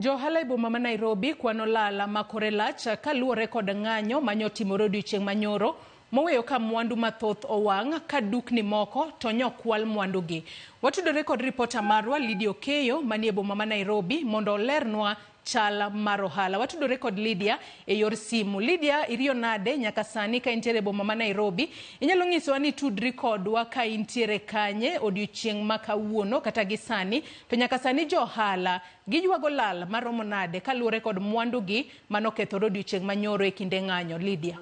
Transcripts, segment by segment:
Jo ohala e boma ma Nairobi kwano lal ma kore lach kaluwore kod ng'anyo manyotimore odiochieng' manyoro moweyo ka mwandu mathoth owang' ka dukni moko to nyokwal mwandugi. Watudore kod ripota marwa Lydia Okeyo manie boma ma Nairobi mondo olernwa chal mar ohala. Watudore kod Lydia e yor simu. Lydia, iriyo nade nyaka sani ka intiere e boma ma Nairobi? Inyalo nyisowa ni tudri kodwa ka intiere kanye odiochieng' ma kawuono kata gi sani? To nyaka sani jo ohala giywago lal maromo nade kaluwore kod mwandugi manokethore odiochieng' manyoro e kinde ng'anyo? Lydia.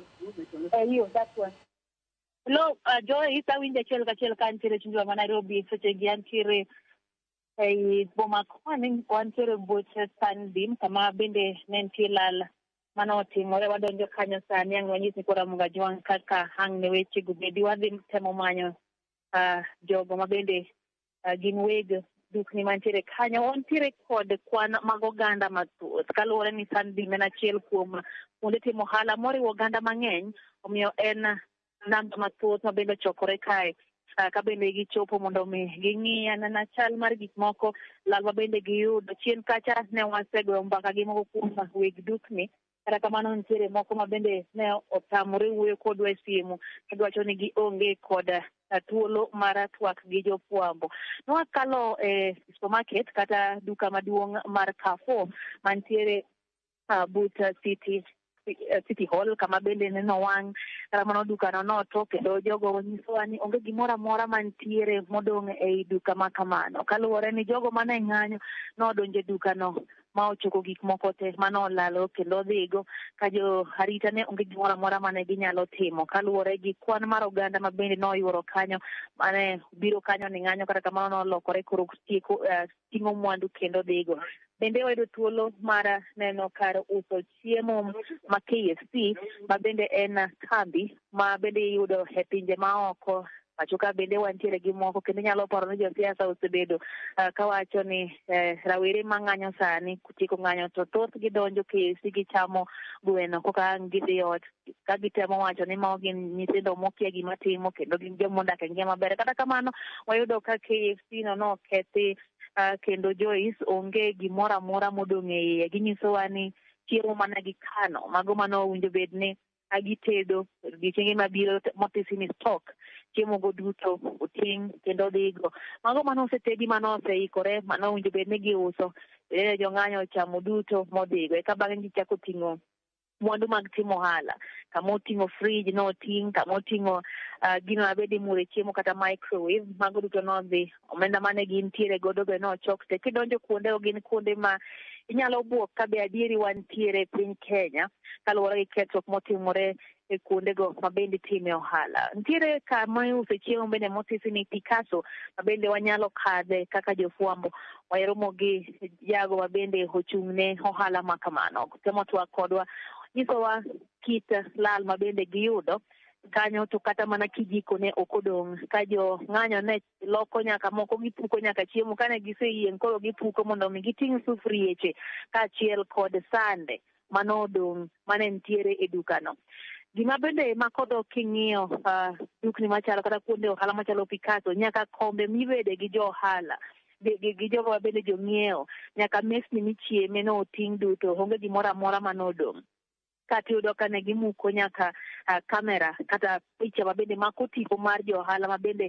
Hiyo, that one. Hello, Joyce, awinjo achiel kachiel ka antiere chuny ma Nairobi sechegi antiere ei boma koni wantiere but Sunbeam kama bende ne nitie lal manotimore. Wadonjo kanyo sani ang' wanyis ni koro Ramogi Ajwang' kaka ang' ne weche go bedi. Wadhi temo manyo jogo ma bende gin weg dukni mantiere kanyo. Wantiere kod kwan mag oganda mathoth kaluwore ni Sunbeam en achiel kuom kuonde timo ohala moriwo oganda mang'eny, omiyo en namba mathoth ma bende ochokore kae. Ka bende gichopo mondo mi ging'i anena chal mar gik moko, lal ma bende giyudo. Chien kacha ne wasegoyo mbaka gi moko kuom weg dukni, kata kamano nitiere moko ma bende ne otamore wuoyo kodwa e simu kagiwacho ni gionge kod thuolo mar twak gi jofwambo. Nwakalo e supermarket kata duka maduong' mar Carrefour mantiere but City Hall kama bende neno wang' kata mano dukano noto, kendo jogo nyisowa ni onge gimoro amora mantiere modong' ei duka ma kamano kaluwore ni jogo mane ng'anyo nodonjo e dukano ma ochoko gik moko te manolalo kendo odhigo ka jo arita ne onge gimoro amora mane ginyalo timo kaluwore gi kwan mar oganda ma bende noyuoro kanyo mane biro kanyo ni ng'anyo. Kata kamano nolokore koro tieko ting'o mwandu kendo dhigo. Bende wayudo thuolo mar neno kar uso chiemo ma KFC ma bende en kambi ma bende iyudo e pinje maoko. Pacho ka bende wantiere gi moko, kendo inyalo paro ni josiasa osebedo kawacho ni rawere mang'anyo sani tieko ng'anyo to thothgi donjo KFC gichamo gweno koka ang' gidhi ot, ka gitemo wacho ni mago gin nyithindo mokia gima timo kendo gin joma odak e ngima maber. Kata kamano wayudo ka KFC no nokethi kendo Joyce onge gimoro amora modong' e iye. Ginyisowa ni chiemo mana gikano mago mane owinjo bed ni gitedo odiochienge mabiro motisi ni stock, chiemo go duto oting' kendo odhigo. Mago mane osetedi mane oseikore mane owinjo bed ni giuso, jong'anyo ochamo duto modhigo. Eka bang'e gichako ting'o mwandu mag timo ohala, kama oting'o fridge noting', kama oting'o gino mabende imure chiemo kata microwave, mago duto nodhi. Omenda mane gintiere godo be nochok te. Kidonjo kuondego gin kuonde ma inyalo buok ka be adieri wantiere e piny Kenya kaluwore gi kethruok motimore e kuondego ma bende itime ohala. Nitiere kama iuse chiemo bende motisi ni Picasso ma bende wanyalo kadhe kaka jofwambo. Waromo gi jago ma bende ochung' ne ohala ma kamano. Temo twak kodwa nyisowa kit lal ma bende giyudo kanyo, to kata mana kijiko ne ok odong' ka jo ng'anyo ne loko nyaka moko gipuko nyaka chiemo kane giseyieng' koro gipuko mondo mi giting' sufrieche kaachiel kod sande manodong' mane nitiere e dukano. Gima bende mako dhok king'iyo dukni machalo kata kuonde ohala machalo Picasso, nyaka kombe mibede gi jo ohala gi jogo ma bende jong'iewo, nyaka mesni michieme noting' duto, onge gimoro amora manodong'. Kata iyudo ka ne gimuko nyaka kamera kata picha ma bende mako tipo mar jo ohala ma bende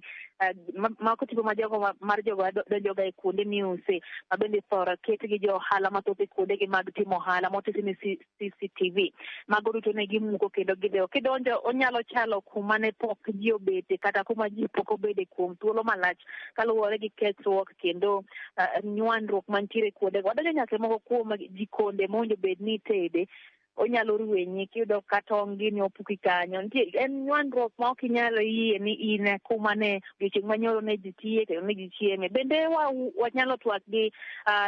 mako tipo ma jogo mar jogo donjoga e kuonde miuse ma bende thoro ket gi jo ohala mathoth e kuondegi mag timo ohala motisi ni CCTV. Mago duto ne gimuko kendo gidhiyo. Kidonjo onyalo chalo kuma ne pok ji obete kata kuma ji pok obede kuom thuolo malach kaluwore gi kethruok kendo nywandruok mantiere kuondego. Wadonjo nyaka moko kuom jikonde mowinjo bed ni itede, onyalo rwenyi kiyudo ka tong' gini opuki kanyo. Nitie en nywandruok ma ok inyal yie ni in kuma ne odiochieng' manyoro ne ji tiye kendo ne ji chieme. Bende wanyalo twak gi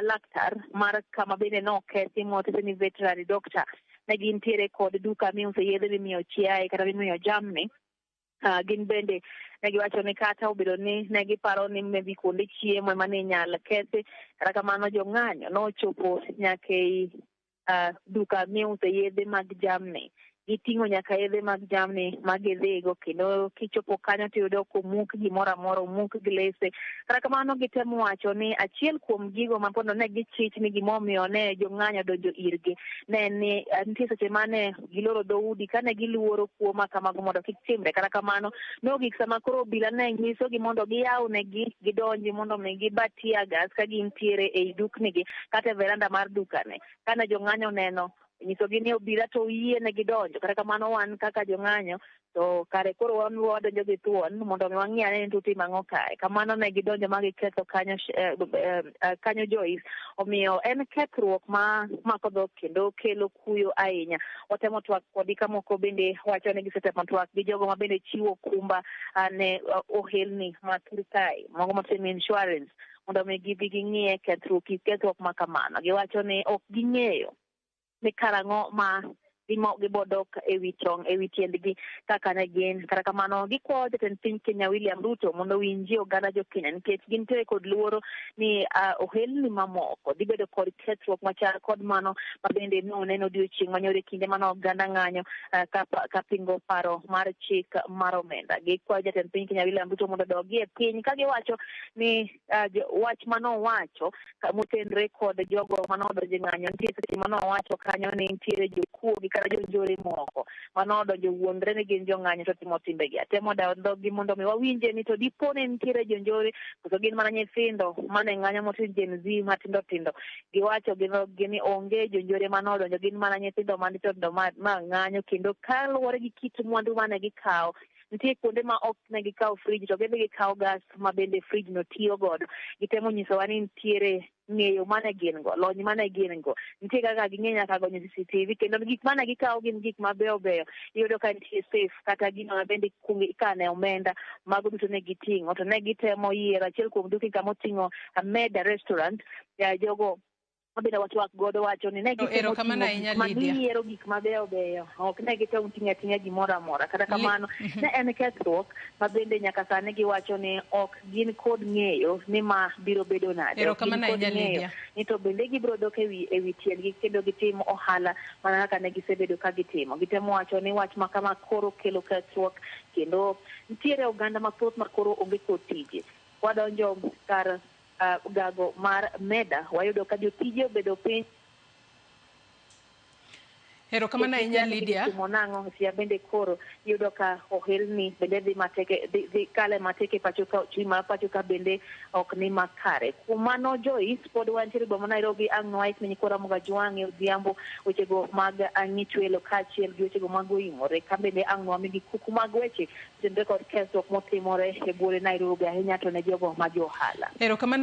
laktar mar kama bende nokethi motisi ni veterinary doctor. Ne gintiere kod duka miuse yedhe mimiyo chiaye kata mimiyo jamni. Gin bende ne giwacho ni kata obedo ni ne giparo ni maybe kuonde chiemo ema ne inyal kethi, kata kamano jong'anyo nochopo nyaka ei duka miuse yedhe mag jamni. Giting'o nyaka yedhe mag jamni magidhigo, kendo kichopo kanyo tiyudo komuk gimoro amora, omuk glese. Kata kamano gitemo wacho ni achiel kuom gigo ma pondo ne gichich ni gimomiyo ne jong'anyo odonjo irgi ne ni nitie seche mane giloro dhoudi kane giluoro kuo ma kamago mondo kik timre. Kata kamano nogik sama koro obila ne nyisogi mondo giyaw negi gidonji mondo mi giba tear gas ka gintiere ei duknigi kata e veranda mar dukane. Kane jong'anyo oneno nyisogi ni obila to oyie ne gidonjo. Kata kamano wan kaka jong'anyo to kare koro wan wadonjo gi thuon mondo mi wang'i ane ni to utimo ang'o kae. Kamano ne gidonjo ma giketho kanyo kanyo Joyce. Omiyo en kethruok ma mako dhok kendo kelo kuyo ahinya. Watemo twak kodi ka moko bende wacho ni gisetemo twak gi jogo ma bende chiwo kumba ne ohelni ma thur kae, mago matimo insurance mondo mi gibi ging'iye kethruok ma kamano. Giwacho ni ok ging'eyo ni karang'o ma gibodok ewi tong' ewi tiendgi kaka ne gin. Kata kamano gikwayo jatend piny Kenya William Ruto mondo owinji oganda jo Kenya nikech gintiere kod luoro ni ohelni mamoko dhi bedo kod kethruok machal kod mano ma bende noneno odiochieng' manyoro e kinde mane oganda ng'anyo ka pingo paro mar chik mar omenda. Gikwayo jatend piny Kenya William Ruto mondo odogi e piny ka giwacho ni wach manowacho motenre kod jogo manodonjo e ng'anyo nitie seche manowacho kanyo ni nitiere jokuo gi kata jonjore moko manodonjo wuondre ni gin jong'anyo to timo timbegi. Atemo dawo dhoggi mondo mi wawinje ni to dipo ni nitiere jonjore koso gin mana nyithindo mane ng'anyo motim Gen Z matindo tindo. Giwacho gi dhoggi ni onge jonjore manodonjo, gin mana nyithindo matindo tindo ma ng'anyo, kendo kaluwore gi kit mwandu mane gikawo nitie kuonde ma ok ne gikawo frij to gidhi gikawo gas ma bende frij no tiyo godo. Gitemo nyisowa ni nitiere ng'eyo mane gin go, lony mane gin go, nitie kaka ging'e nyaka gonyo CCTV, kendo gik mane gikawo gin gik mabeyo beyo. Iyudo ka nitie safe kata gino ma bende ikane omenda, mago duto ne giting'o. To ne gitemo yiero achiel kuom dukni kama oting'o Meda Restaurant, jogo mabende watwak godo wacho ni ne gitemo ting'o gik ma giyiero gik mabeyo beyo, ok ne gitemo ting'o ating'a gimoro amora. Kata kamano ne en kethruok ma bende nyaka sani giwacho ni ok gin kod ng'eyo ni ma biro bedo nade, ok gin kod ng'eyo ni to bende gibiro dok ewi tiendgi kendo gitim ohala mana kaka ne gisebedo ka gitimo. Gitemo wacho ni wach ma kama koro kelo kethruok kendo nitiere oganda mathoth ma koro onge kod tije. Wadonjo kar gago mar Meda, wayudo ka jotije obedo piny. Erokamano ahinya Lydia. Nang'o sia bende koro iyudo ka ohelni bende dhi mateke dhi kale mateke pacho ka ochumi mar pacho ka bende ok ni makare. Kuom mano Joyce, pod wantiere boma Nairobi ang' nwaik ne nyikwa Ramogi Ajwang' e odhiambo wechego mag ang'ichwelo kaachiel gi wechego mag oimore ka bende ang' nwamigi kuku mag weche motenore kod kethruok motimore e buore Nairobi ahinya to ne jogo ma jo ohala. Erokamano.